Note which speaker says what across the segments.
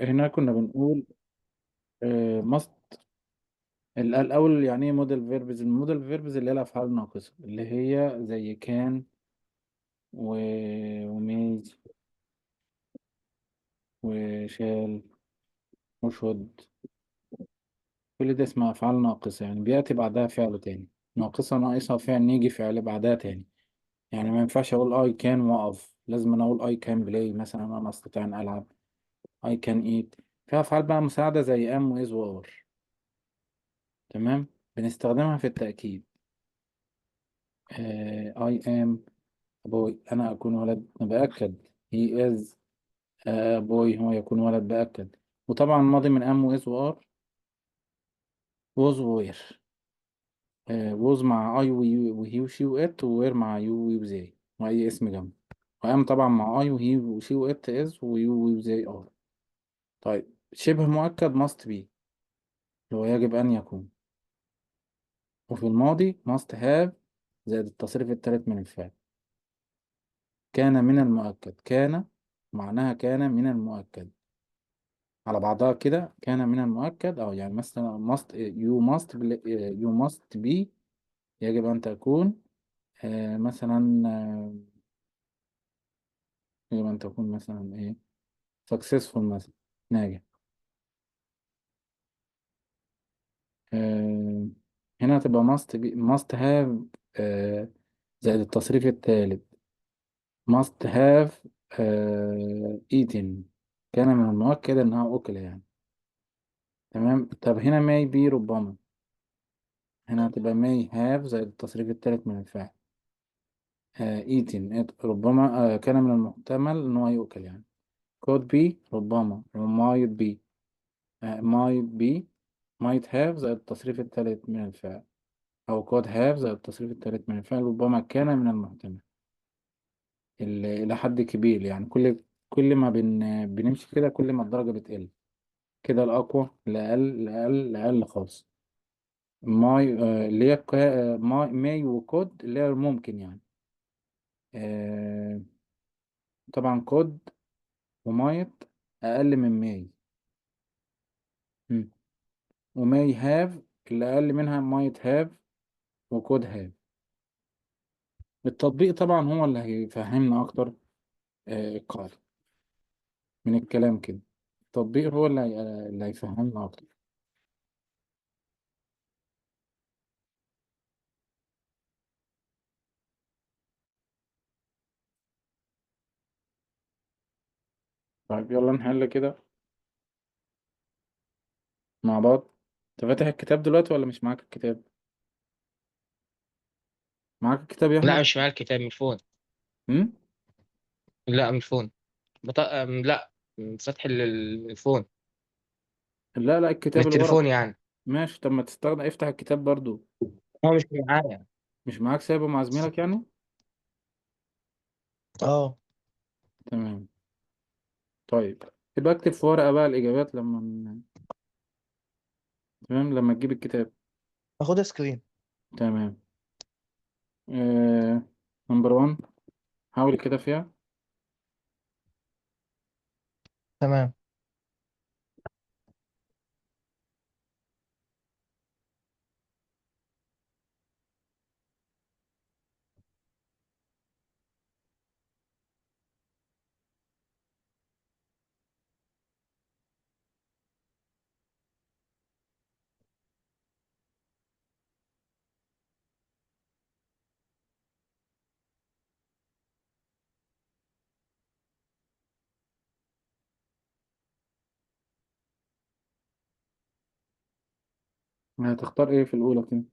Speaker 1: هنا كنا بنقول must. الأول يعني ايه modal verbs؟ ال modal verbs اللي هي الأفعال الناقصة، اللي هي زي can و و may و shall و should. كل ده اسمها أفعال ناقصة، يعني بيأتي بعدها فعل تاني. ناقصة، ناقصة فعل، نيجي فعل بعدها تاني. يعني ما ينفعش أقول I can وأقف، لازم أنا أقول I can play مثلا، أنا أستطيع أن ألعب. I can eat. فيها أفعال بقى مساعدة زي am و is و are. تمام، بنستخدمها في التأكيد. I am a boy، أنا أكون ولد، أنا بأكد. He is a boy، هو يكون ولد، بأكد. وطبعا الماضي من am و is و are was و were. Was مع I و you و he و she و it، و were مع you و they وأي اسم جمع. و am طبعا مع I و he و she و it is، و you و they are. طيب شبه مؤكد must be، اللي هو يجب أن يكون. وفي الماضي must have زائد التصريف الثالث من الفعل. كان من المؤكد، كان معناها كان من المؤكد على بعضها كده، كان من المؤكد. أو يعني مثلا must، you must you must be، يجب أن تكون. مثلا، يجب أن تكون مثلا إيه؟ successful مثلا، ناجح. هنا تبقى must be، must have، زائد التصريف الثالث. must have eaten، كان من المؤكد أنها أكل يعني. تمام. طب هنا may be ربما، هنا هتبقى may have زائد التصريف الثالث من الفعل. Eaten ربما، كان من المحتمل إن هو يؤكل يعني. could be ربما، might be، might be، might have زائد التصريف الثالث من الفعل، أو could have زائد التصريف الثالث من الفعل، ربما كان من المحتمل إلى حد كبير يعني. كل ما بنمشي كده كل ما الدرجة بتقل كده، الأقوى الأقل الأقل الأقل خالص. may، اللي هي may و could اللي هي ممكن يعني. طبعا could و might أقل من may. و may have اللي أقل منها might have و could have. التطبيق طبعا هو اللي هيفهمنا أكتر، القاعدة من الكلام كده. التطبيق هو اللي هيفهمنا أكتر. طيب يلا نحل كده مع بعض. انت فاتح الكتاب دلوقتي ولا مش معاك الكتاب؟ معاك الكتاب يا
Speaker 2: لا
Speaker 1: أحمد؟
Speaker 2: مش معايا الكتاب، من الفون. لا من الفون. لا، من فتح الفون.
Speaker 1: لا لا
Speaker 2: من
Speaker 1: الكتاب الورق.
Speaker 2: التليفون يعني.
Speaker 1: ماشي. طب ما تستخدم، افتح الكتاب برضو.
Speaker 2: هو مش معايا.
Speaker 1: مش معاك، سايبه مع زميلك يعني؟ تمام. طيب يبقى اكتب في ورقة بقى الإجابات لما تمام، لما تجيب الكتاب.
Speaker 2: باخدها سكرين.
Speaker 1: تمام. نمبر 1، حاول كده فيها.
Speaker 2: تمام.
Speaker 1: هتختار ايه في الأولى كده؟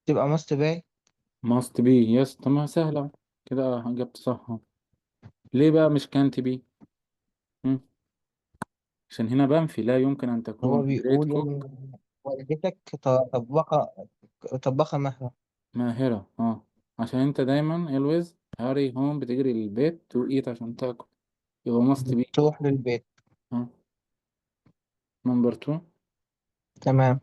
Speaker 2: تبقى must be.
Speaker 1: must be، yes. طب ما سهلة كده، جبت صح. ليه بقى مش can't be؟ عشان هنا بنفي، لا يمكن أن تكون
Speaker 2: هو
Speaker 1: great
Speaker 2: بيقول
Speaker 1: cook.
Speaker 2: يعني والدتك طباخة ماهرة.
Speaker 1: ماهرة. عشان انت دايما always hurry home، بتجري للبيت to eat عشان تاكل، يبقى must be.
Speaker 2: بتروح للبيت.
Speaker 1: ها، number 2.
Speaker 2: تمام.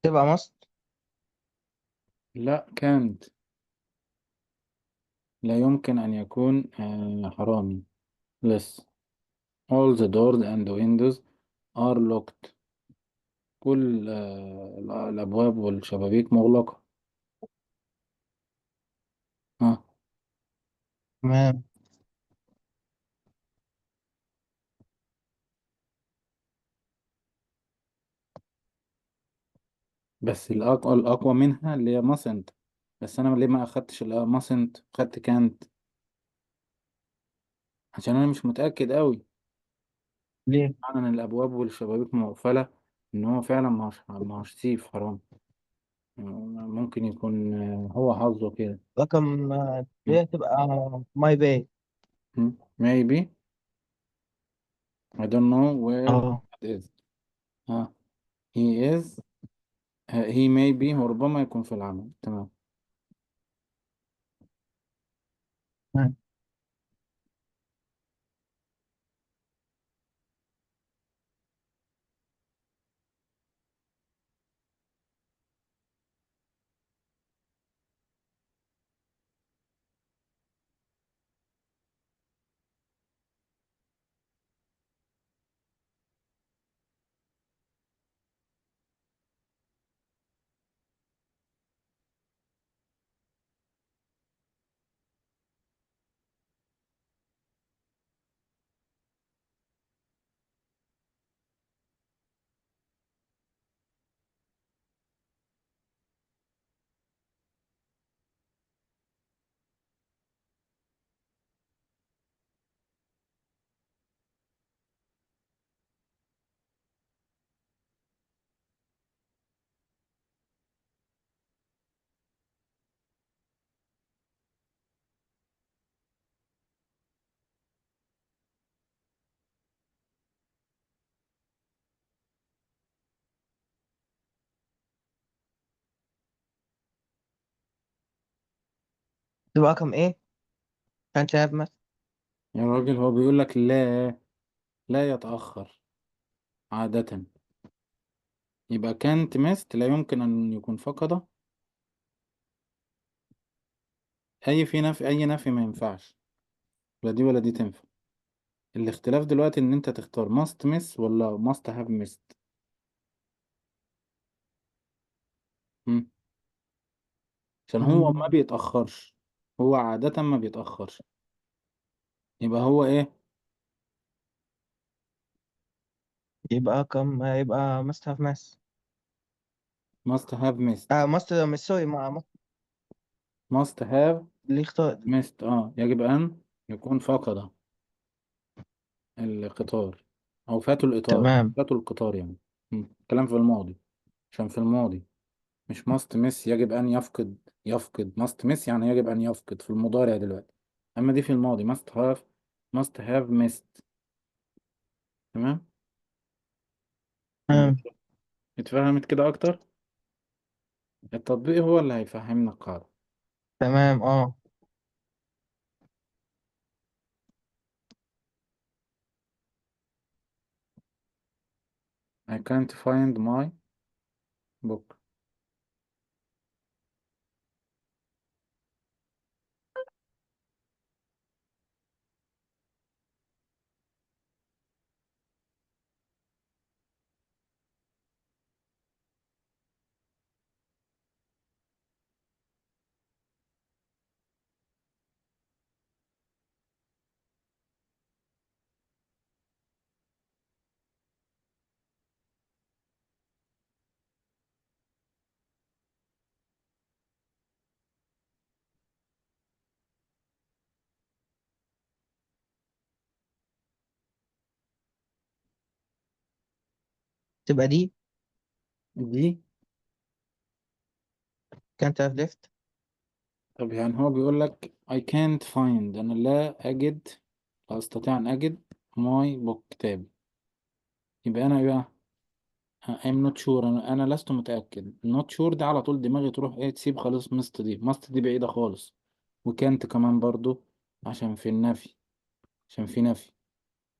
Speaker 2: تبقى must.
Speaker 1: لا، can't، لا يمكن أن يكون حرامي. less all the doors and windows are locked، كل الأبواب والشبابيك مغلقة. ها.
Speaker 2: تمام.
Speaker 1: بس الأقوى منها اللي هي mustn't. بس أنا ليه ما أخدتش mustn't، خدت can't؟ عشان أنا مش متأكد أوي.
Speaker 2: ليه؟
Speaker 1: معنى إن الأبواب والشبابيك مقفلة إن هو فعلا ما هوش thief حرام. ممكن يكون هو حظه كده.
Speaker 2: رقم ليه تبقى may be.
Speaker 1: Maybe I don't know where
Speaker 2: اه.
Speaker 1: it is. ها، he is، he may be، هو ربما يكون في العمل. تمام.
Speaker 2: تمام. تبقى رقم ايه؟ can't have missed.
Speaker 1: يا راجل هو بيقول لك لا يتأخر عادة، يبقى كانت ميست لا يمكن أن يكون فقد. أي في نفي، أي نفي ما ينفعش، لا دي ولا دي تنفع. الاختلاف دلوقتي إن أنت تختار must miss ولا must have missed. عشان هو ما
Speaker 2: مم.
Speaker 1: بيتأخرش، هو عادة ما بيتأخرش، يبقى هو إيه؟
Speaker 2: يبقى رقم، يبقى must have missed.
Speaker 1: must have missed.
Speaker 2: Must مش sorry ما must.
Speaker 1: must have
Speaker 2: اللي اختار
Speaker 1: missed. يجب أن يكون فقد القطار أو فاتوا الإطار.
Speaker 2: تمام.
Speaker 1: فاتوا القطار يعني. كلام في الماضي، عشان في الماضي مش must miss يجب أن يفقد، يفقد must miss يعني يجب أن يفقد في المضارع دلوقتي، أما دي في الماضي must have missed. تمام؟
Speaker 2: تمام.
Speaker 1: اتفهمت كده أكتر؟ التطبيق هو اللي هيفهمنا القاعدة.
Speaker 2: تمام.
Speaker 1: I can't find my book.
Speaker 2: تبقى دي
Speaker 1: دي.
Speaker 2: can't have left.
Speaker 1: طب يعني هو بيقول لك I can't find، أنا لا أجد، لا أستطيع أن أجد my book كتاب. يبقى أنا إيه بقى؟ I'm not sure، أنا لست متأكد. not sure ده على طول دماغي تروح إيه، تسيب خالص must دي، must دي بعيدة خالص. وكانت كمان برضو عشان في النفي، عشان في نفي.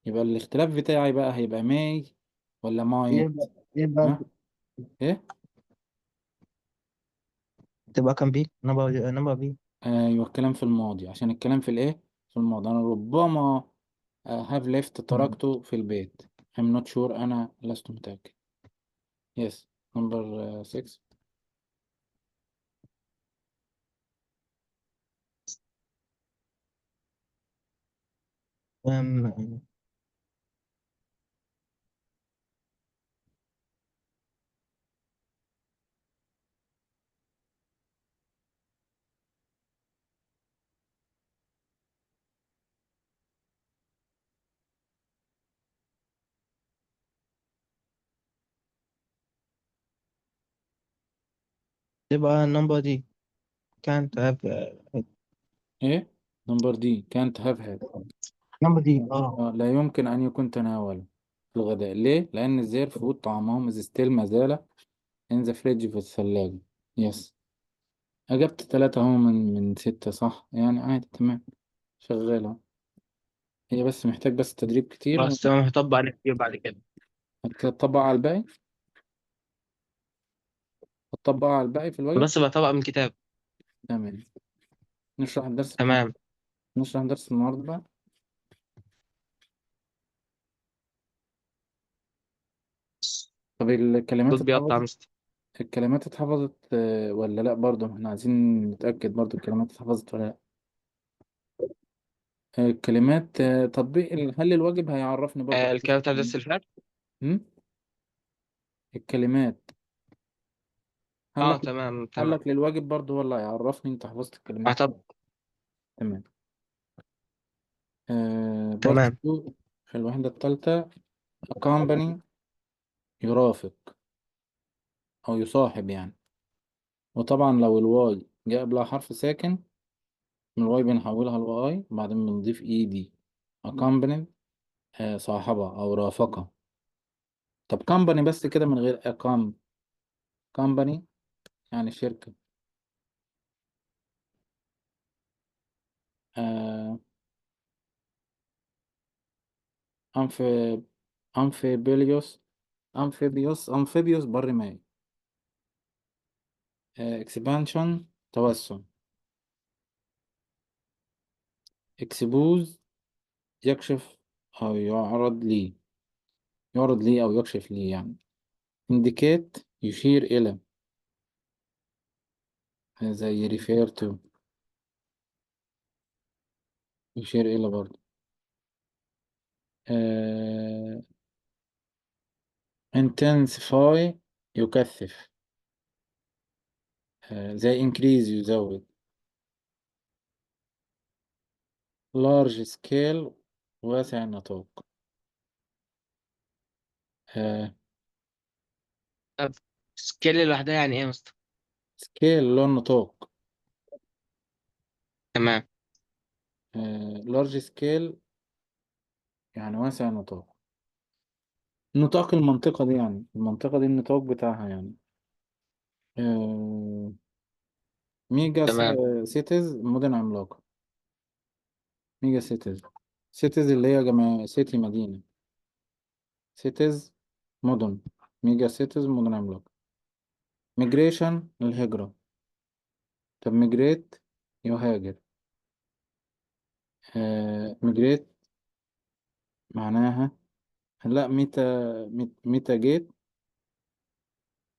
Speaker 1: يبقى الاختلاف بتاعي بقى هيبقى may ولا might؟
Speaker 2: يبقى
Speaker 1: ها؟ إيه؟
Speaker 2: تبقى can be number B.
Speaker 1: أيوة، الكلام في الماضي، عشان الكلام في الإيه؟ في الماضي. أنا ربما have left، تركته في البيت. I'm not sure، أنا لست متأكد. Yes, number 6.
Speaker 2: تبقى number D can't have
Speaker 1: إيه؟ number D can't have had.
Speaker 2: number D.
Speaker 1: لا يمكن أن يكون تناول في الغداء. ليه؟ لأن their food طعامهم is still ما زال in the fridge في الثلاجة. Yes. أجبت 3 أهو من 6 صح؟ يعني عادي تمام، شغالة. هي بس محتاج بس تدريب كتير.
Speaker 2: بس تمام، هطبق عليه كتير بعد كده.
Speaker 1: هتطبق على الباقي؟ هتطبق على الباقي في الواجب؟
Speaker 2: بس بطبق من كتاب.
Speaker 1: تمام. نشرح الدرس بتاع
Speaker 2: تمام.
Speaker 1: نشرح درس النهارده بقى. طب الكلمات
Speaker 2: صوت بيقطع
Speaker 1: اتحفظت؟
Speaker 2: مستر.
Speaker 1: الكلمات اتحفظت ولا لا؟ برضه احنا عايزين نتأكد برضه الكلمات اتحفظت ولا لا. الكلمات تطبيق الحل الواجب هيعرفني برضه.
Speaker 2: الكلام بتاع درس اللي فات؟
Speaker 1: الكلمات.
Speaker 2: تمام، تمام.
Speaker 1: حلك للواجب برضه هو اللي هيعرفني انت حفظت الكلمات.
Speaker 2: طب.
Speaker 1: تمام.
Speaker 2: تمام.
Speaker 1: برضه في الوحدة الثالثة accompany يرافق أو يصاحب يعني. وطبعا لو ال Y جاء قبلها حرف ساكن من ال Y بنحولها ل I وبعدين بنضيف E D. accompanied، صاحبة أو رافقة. طب company بس كده من غير company يعني شركة. Amphibious بر مائي. Expansion توسع. Expose يكشف أو يعرض لي، يعرض لي أو يكشف لي يعني. Indicate يشير إلى، زي refer to يشير إلى برضه. Intensify يكثف، زي increase يزود. Large scale واسع النطاق.
Speaker 2: طب scale لوحدها يعني ايه يا مستر؟
Speaker 1: scale اللي هو النطاق.
Speaker 2: تمام.
Speaker 1: Large scale يعني واسع النطاق، نطاق المنطقة دي يعني، المنطقة دي النطاق بتاعها يعني. Mega cities مدن عملاقة. Mega cities، cities اللي هي جماعة city مدينة، cities مدن، mega cities مدن عملاقة. Migration الهجرة. طب migrate يهاجر. Migrate معناها لا، mitigate،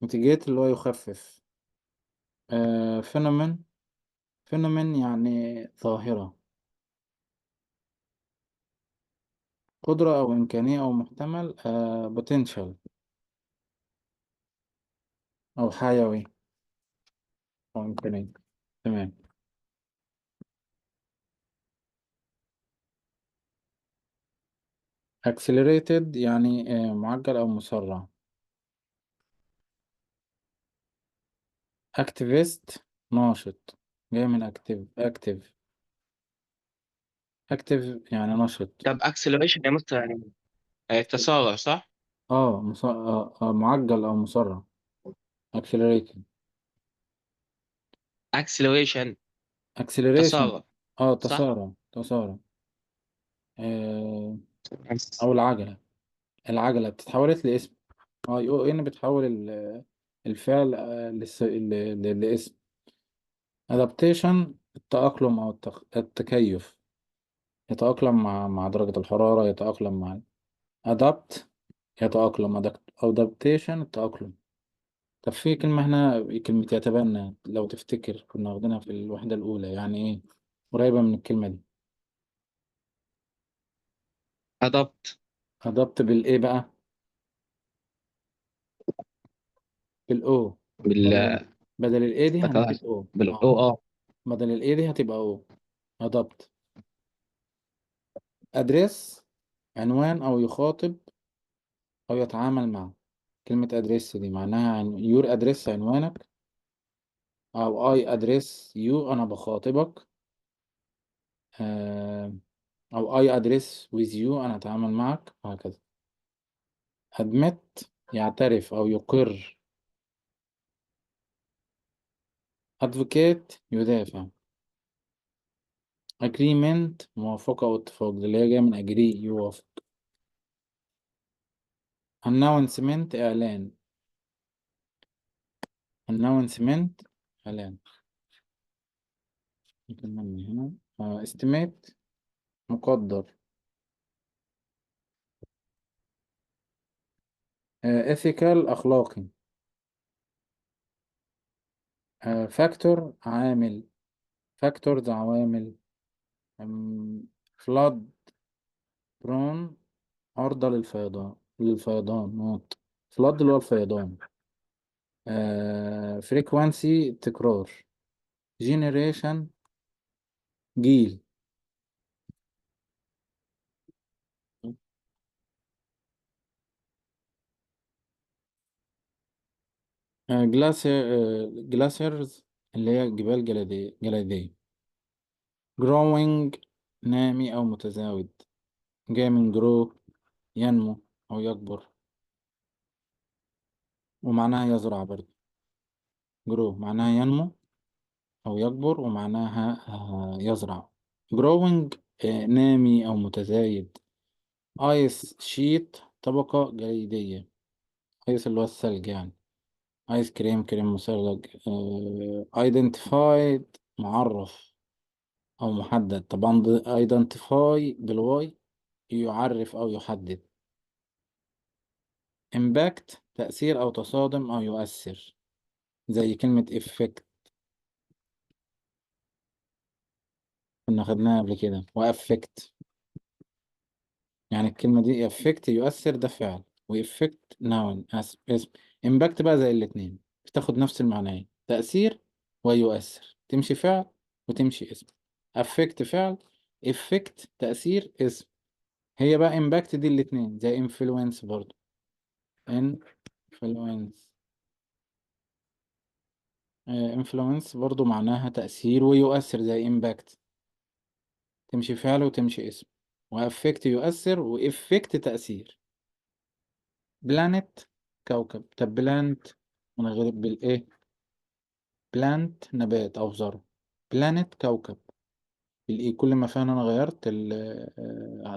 Speaker 1: mitigate اللي هو يخفف. Phenomen يعني ظاهرة، قدرة أو إمكانية أو محتمل. Potential أو حيوي أو إمكانية. تمام. Accelerated يعني معجل أو مسرع. activist ناشط، جاي من active. active active يعني نشط.
Speaker 2: طب acceleration يا مستر يعني تسارع صح؟
Speaker 1: اه مص... آه آه معجل او مسرع. accelerated.
Speaker 2: acceleration
Speaker 1: acceleration.
Speaker 2: تسارع
Speaker 1: اه
Speaker 2: صح؟
Speaker 1: تسارع تسارع. آه او العجلة. العجلة بتتحولت لاسم. I O N بتحول الفعل لاسم. adaptation التأقلم او التكيف. يتأقلم مع درجة الحرارة، يتأقلم مع adapt يتأقلم، adaptation التأقلم. طب في كلمة هنا، كلمة يتبنى، لو تفتكر كنا واخدينها في الوحدة الأولى، يعني إيه؟ قريبة من الكلمة دي.
Speaker 2: adopt
Speaker 1: adopt بالإيه بقى؟ بال O.
Speaker 2: بال
Speaker 1: بدل ال A دي هنكتب
Speaker 2: افتكرها
Speaker 1: O.
Speaker 2: بال O
Speaker 1: اه
Speaker 2: اه.
Speaker 1: بدل ال A دي هتبقى O. adopt. address عنوان أو يخاطب أو يتعامل مع. كلمة address دي معناها your address عنوانك، أو I address you أنا بخاطبك، أو I address with you أنا أتعامل معك، وهكذا. admit يعترف أو يقر. advocate يدافع. agreement موافقة أو اتفاق، ده اللي هي جاية من agree يوافق. announcement إعلان. announcement إعلان. نكمل من هنا. Estimate مقدر. Ethical أخلاقي. Factor عامل. factors عوامل. Flood prone عرضة للفيضان، للفيضان not flood اللي هو الفيضان. Frequency تكرار. generation جيل. Glaciers اللي هي جبال جليدية، جليدية. growing نامي أو متزايد، جاي من grow ينمو أو يكبر، ومعناها يزرع برضه. grow معناها ينمو أو يكبر، ومعناها يزرع. growing نامي أو متزايد. ice sheet طبقة جليدية. ice اللي هو الثلج يعني. ice cream كريم مثلج. Identified معرف أو محدد. طبعا identify بال Y يعرف أو يحدد. impact تأثير أو تصادم أو يؤثر، زي كلمة effect كنا خدناها قبل كده. و affect يعني الكلمة دي affect يؤثر ده فعل، و effect noun اسم. impact بقى زي الاتنين، بتاخد نفس المعنيين، تأثير ويؤثر، تمشي فعل وتمشي اسم. affect فعل، effect تأثير اسم. هي بقى impact دي الاتنين زي influence برضو. influence influence برضو معناها تأثير ويؤثر زي impact، تمشي فعل وتمشي اسم. و affect يؤثر و effect تأثير. planet كوكب. طب plant من غير بالايه؟ plant نبات او زرع، planet كوكب بال E. كل ما فعلا انا غيرت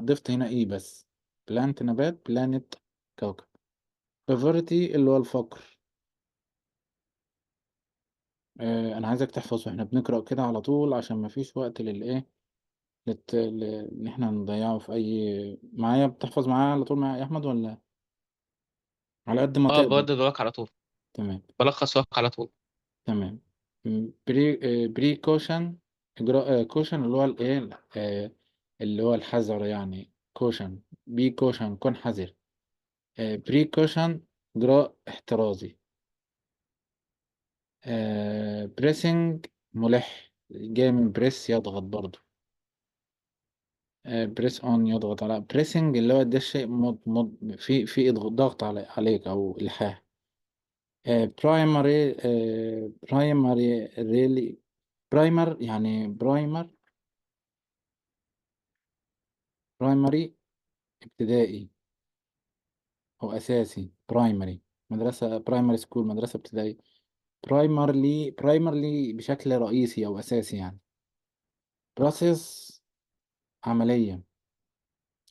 Speaker 1: ضفت هنا E بس. plant نبات، planet كوكب. poverty اللي هو الفقر. انا عايزك تحفظ واحنا بنقرأ كده على طول، عشان ما فيش وقت للايه، ان احنا نضيعه في اي. معايا بتحفظ معايا على طول معايا يا احمد ولا على قد ما
Speaker 2: اه
Speaker 1: تقدر؟
Speaker 2: بردد وراك على طول.
Speaker 1: تمام.
Speaker 2: بلخص وراك على طول.
Speaker 1: تمام. Precaution اجراء. Caution اللي هو الايه، اللي هو الحذر يعني. Caution، be caution كن حذر. Precaution اجراء احترازي. Pressing ملح، جاي من press يضغط برضو. Press on يضغط على. Pressing اللي هو ده الشيء مض في ضغط عليك او الحاح. Primary، primary really، primer يعني primer، primary ابتدائي أو أساسي، primary مدرسة، primary school مدرسة ابتدائية. primarily، primarily بشكل رئيسي أو أساسي يعني. process عملية،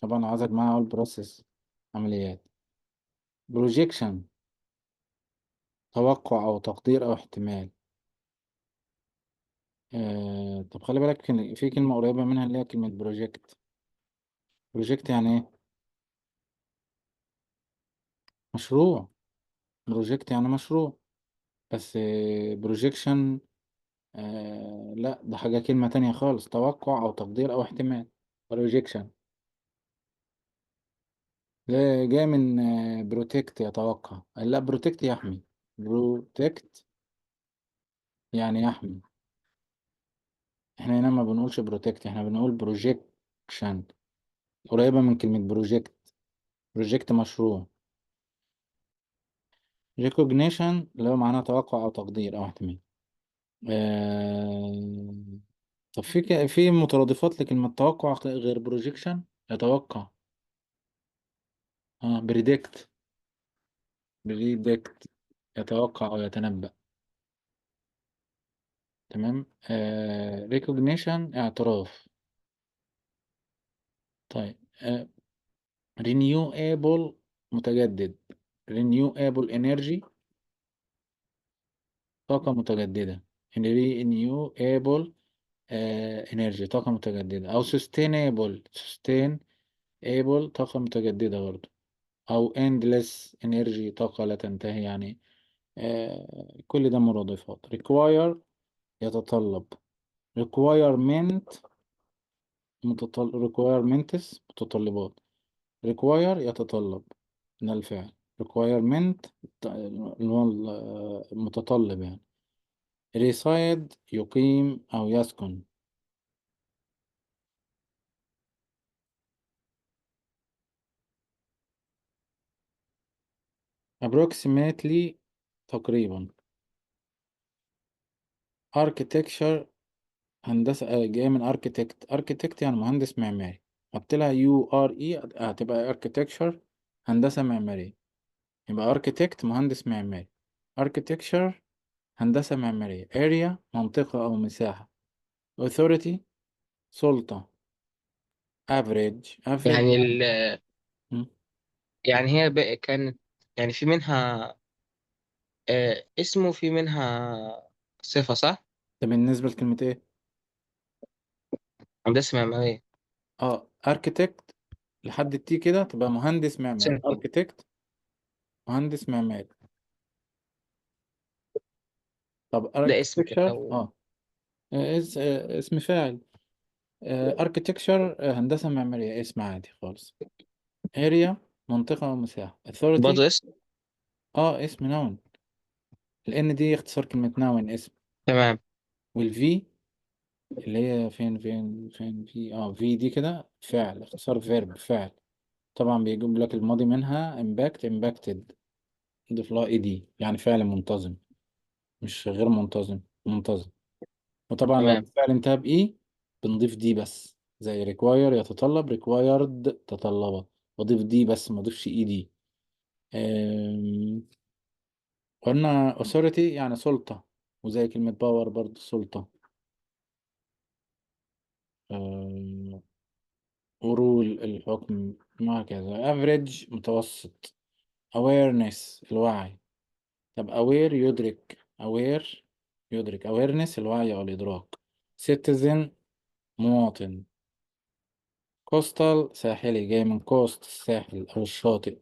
Speaker 1: طبعا عاوزك معايا أقول process عمليات. projection توقع أو تقدير أو احتمال. طب خلي بالك في كلمة قريبة منها اللي هي كلمة project. project يعني إيه؟ مشروع. project يعني مشروع، بس projection لا ده حاجة كلمة تانية خالص، توقع أو تقدير أو احتمال. projection ده جاي من protect يتوقع، لا protect يحمي، protect يعني يحمي. احنا هنا ما بنقولش protect، احنا بنقول projection، قريبة من كلمة project، project مشروع. recognition اللي هو معناه توقع أو تقدير أو احتمال. طب في مترادفات لكلمة توقع غير projection؟ يتوقع، predict، predict يتوقع أو يتنبأ، تمام. Recognition اعتراف. طيب، renewable متجدد، renewable energy طاقة متجددة، renewable energy طاقة متجددة، أو sustainable، sustainable طاقة متجددة برضو، أو endless energy طاقة لا تنتهي يعني. كل ده مرادفات. require يتطلب، requirement requirements متطلبات، require يتطلب من الفعل، requirement اللي هو المتطلب يعني. reside يقيم أو يسكن. approximately تقريبا. architecture هندسة، جاية من architect، architect يعني مهندس معماري، حط لها U R E هتبقى architecture هندسة معمارية، يبقى architect مهندس معماري، architecture هندسة معمارية. area منطقة أو مساحة. authority سلطة. average، average
Speaker 2: يعني يعني هي بقى كانت يعني في منها، اسمه، في منها صفة صح؟
Speaker 1: ده بالنسبة لكلمة إيه؟
Speaker 2: هندسة معمارية.
Speaker 1: Architect لحد التي كده تبقى مهندس معماري،
Speaker 2: صفة.
Speaker 1: architect مهندس معماري. طب
Speaker 2: ده اسم كده
Speaker 1: architecture،
Speaker 2: أو
Speaker 1: اسم فاعل. architecture، هندسة معمارية، اسم عادي خالص. area منطقة ومساحة. authority
Speaker 2: برضه اسم؟
Speaker 1: اسم noun، لأن دي اختصار كلمة noun اسم.
Speaker 2: تمام.
Speaker 1: وال V اللي هي فين، فين، فين في، V دي كده فعل، اختصار verb فعل. طبعا بيجيب لك الماضي منها impact، impacted، نضيف لها اي دي يعني فعل منتظم مش غير منتظم، منتظم. وطبعا لو
Speaker 2: تمام.
Speaker 1: الفعل انتهى باي بنضيف دي بس، زي require يتطلب، required تطلب، بضيف دي بس ما اضيفش اي دي. قلنا authority يعني سلطة، وزي كلمة power برضه سلطة. ورول الحكم وهكذا. average متوسط. awareness الوعي. طب aware يدرك، aware يدرك، awareness الوعي أو الإدراك. citizen مواطن. coastal ساحلي، جاي من coast الساحل أو الشاطئ،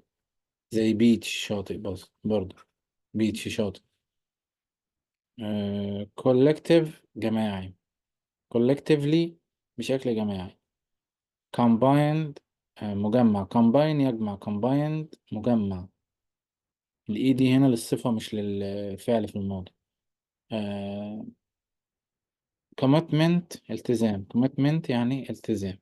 Speaker 1: زي beach شاطئ بس برضه beach شاطئ. Collective جماعي، collectively بشكل جماعي. combined، مجمع، combine يجمع، combined مجمع. الاي دي هنا للصفة مش للفعل في الماضي. Commitment التزام، commitment يعني التزام.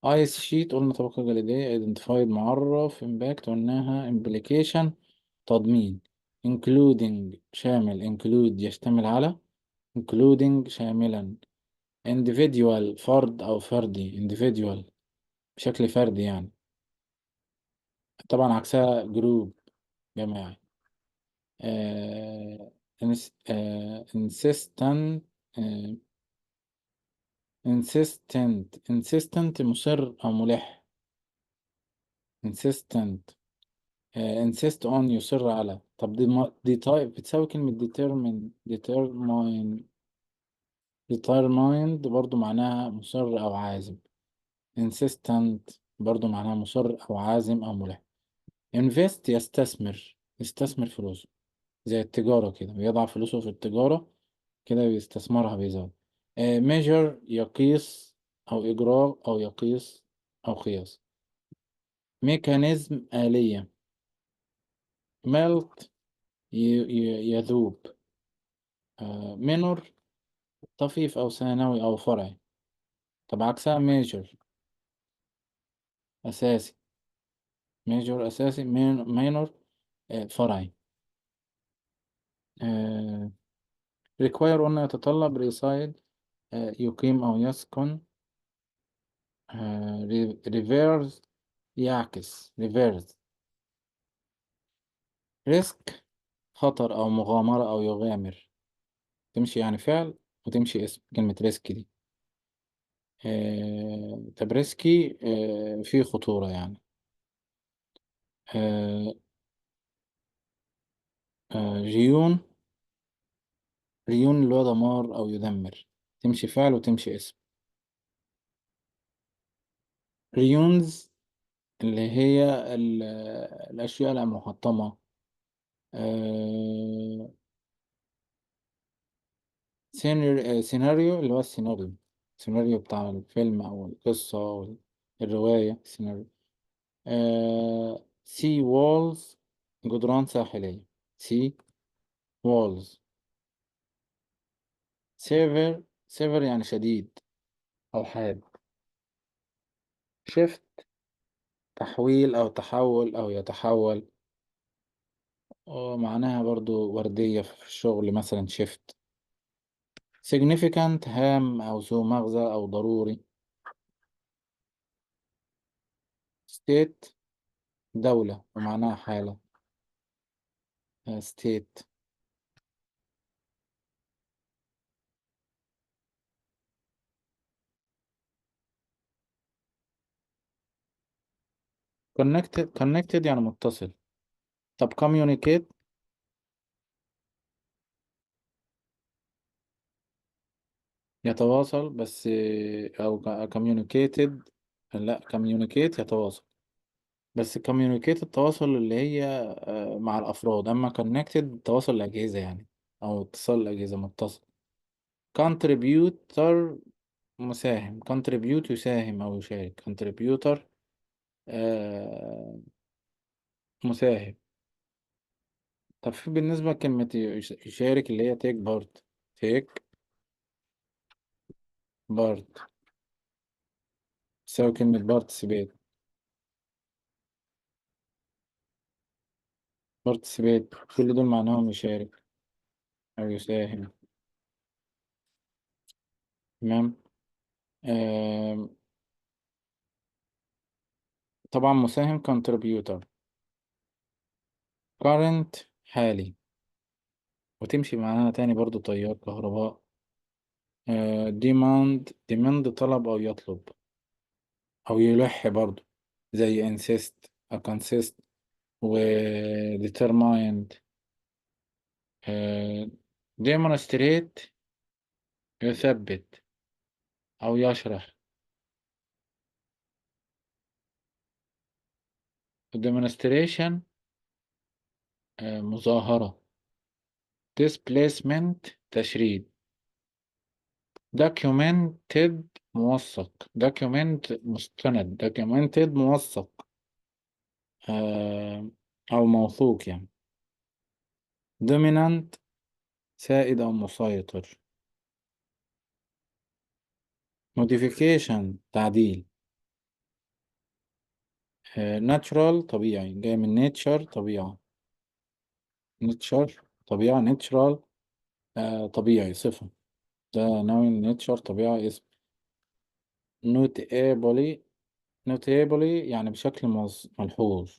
Speaker 1: ice sheet قلنا طبقة جليدية، identified معرف، impact قلناها، implication تضمين، including شامل، include يشتمل على، including شاملا. individual فرد أو فردي، individual بشكل فردي يعني، طبعا عكسها group جماعي. آه insistent، آه insistent، insistent مصر أو ملح، insistent. Insist on يصر على. طب دي دي type بتساوي كلمة determine، determine، determined برضو معناها مصر أو عازم. insistent برضو معناها مصر أو عازم أو ملح. invest يستثمر، يستثمر فلوسه زي التجارة كده، بيضع فلوسه في التجارة كده بيستثمرها بيزود. Measure يقيس أو إجراء أو يقيس أو قياس. mechanism آلية. melt يذوب. Minor طفيف أو ثانوي أو فرعي. طب عكسها major أساسي، major أساسي، minor فرعي. Require قلنا يتطلب، reside يقيم أو يسكن. Reverse يعكس، reverse. risk خطر أو مغامرة أو يغامر، تمشي يعني فعل وتمشي اسم كلمة risk دي. طب risky في خطورة يعني. آه، ruin، ruin اللي هو دمار أو يدمر، تمشي فعل وتمشي اسم. ruins اللي هي الأشياء المحطمة. سيناريو اللي هو السيناريو، السيناريو بتاع الفيلم أو القصة أو الرواية، سيناريو. sea walls جدران ساحلية، sea walls. severe، severe يعني شديد أو حاد. shift تحويل أو تحول أو يتحول، ومعناها برضو وردية في الشغل مثلا shift. significant هام أو ذو مغزى أو ضروري. state دولة ومعناها حالة، state. connected، connected يعني متصل. طب communicate يتواصل بس، أو communicated، لا communicate يتواصل بس، communicate التواصل اللي هي مع الأفراد، أما connected تواصل الأجهزة يعني، أو اتصال الأجهزة متصل. contributor مساهم، contribute يساهم أو يشارك، contributor مساهم. طب في بالنسبة لكلمة يشارك اللي هي take part، take part تساوي كلمة participate، participate كل دول معناهم يشارك أو يساهم. تمام. طبعا مساهم contributor. current حالي، وتمشي معانا تاني برضو تيار كهرباء. Demand، demand طلب أو يطلب أو يلح برضو زي insist أو consist و determined. Demonstrate يثبت أو يشرح. demonstration مظاهرة. displacement تشريد. documented موثق، document مستند، documented موثق، أو موثوق يعني. dominant سائد أو مسيطر. modification تعديل. Natural طبيعي، جاي من nature طبيعة. nature طبيعة، natural طبيعي صفة، ده noun nature طبيعة اسم. notably، notably يعني بشكل ملحوظ.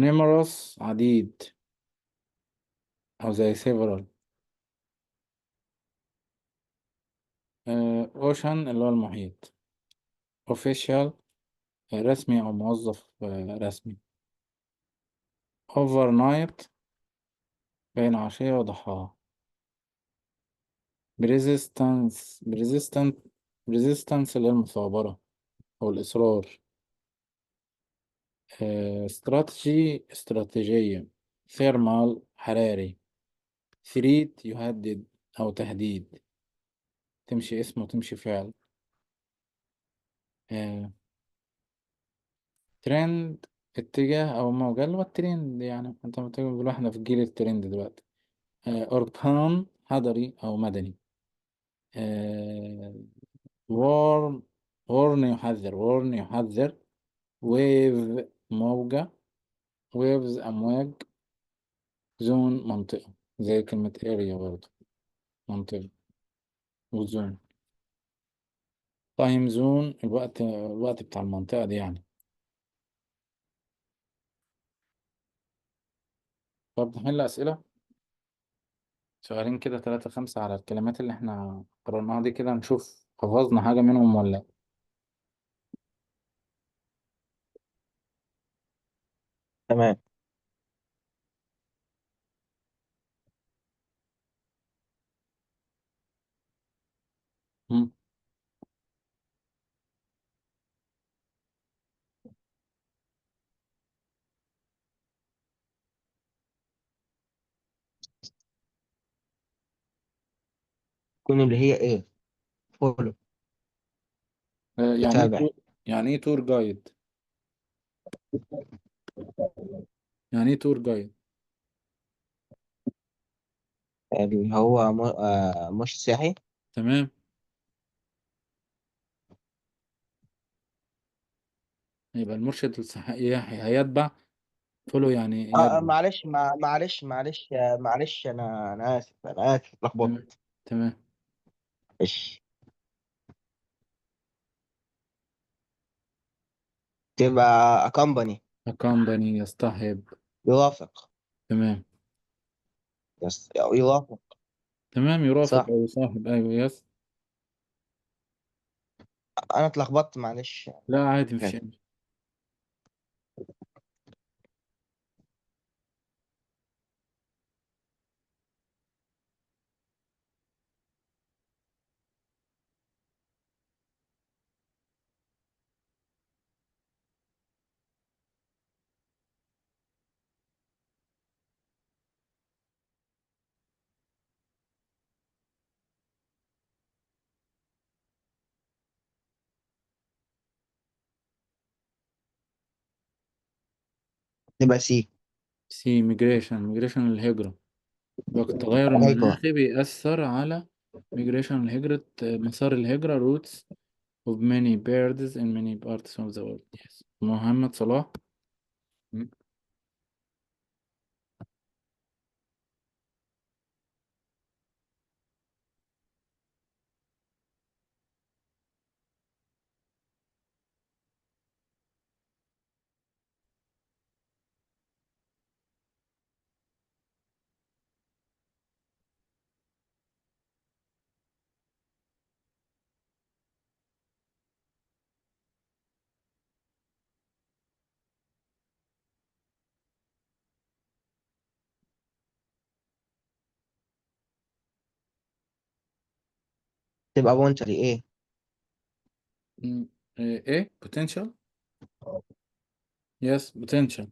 Speaker 1: numerous عديد أو زي several. Ocean اللي هو المحيط. official رسمي أو موظف رسمي. overnight بين عشية وضحاها. persistence، persistent، persistence اللي هي المثابرة أو الإصرار. استراتيجي استراتيجية. thermal حراري. threat يهدد أو تهديد، تمشي اسم وتمشي فعل. ترند اتجاه أو موجة اللي هو الترند، يعني أنت بتقول إحنا في جيل الترند دلوقتي. urban حضري أو مدني. Warn، warn يحذر، warn يحذر. wave موجة، waves أمواج. zone منطقة، زي كلمة area برضه منطقة و zone. time zone الوقت بتاع المنطقة دي يعني. طب نحل أسئلة، سؤالين كده 3 5 على الكلمات اللي احنا قرأناها دي كده، نشوف حفظنا حاجة منهم ولا لا.
Speaker 2: تمام. تكون اللي هي ايه؟ follow.
Speaker 1: يعني ايه
Speaker 2: يتابع.
Speaker 1: يعني ايه tour guide؟ يعني ايه tour guide؟
Speaker 2: اللي هو مش سياحي.
Speaker 1: تمام، يبقى المرشد السياحي هيتبع follow يعني يتبع.
Speaker 2: معلش، معلش، معلش، معلش، انا اسف، انا اسف، اتلخبطت.
Speaker 1: تمام، تمام.
Speaker 2: معلش. تبقى accompany.
Speaker 1: accompany يصطحب.
Speaker 2: يرافق.
Speaker 1: تمام.
Speaker 2: yes، يرافق.
Speaker 1: تمام، يرافق
Speaker 2: صح.
Speaker 1: أو يصاحب. أيوه، yes.
Speaker 2: أنا اتلخبطت معلش.
Speaker 1: لا عادي، مفيش
Speaker 2: okay.
Speaker 1: أي.
Speaker 2: تبقى C.
Speaker 1: C migration، migration الهجرة. يبقى التغير
Speaker 2: هجرة.
Speaker 1: المناخي بيأثر على migration الهجرة، مسار الهجرة، routes of many birds in many parts of the world. Yes. محمد صلاح.
Speaker 2: تبقى potentially ايه؟ ايه؟ potential؟ Yes, potential.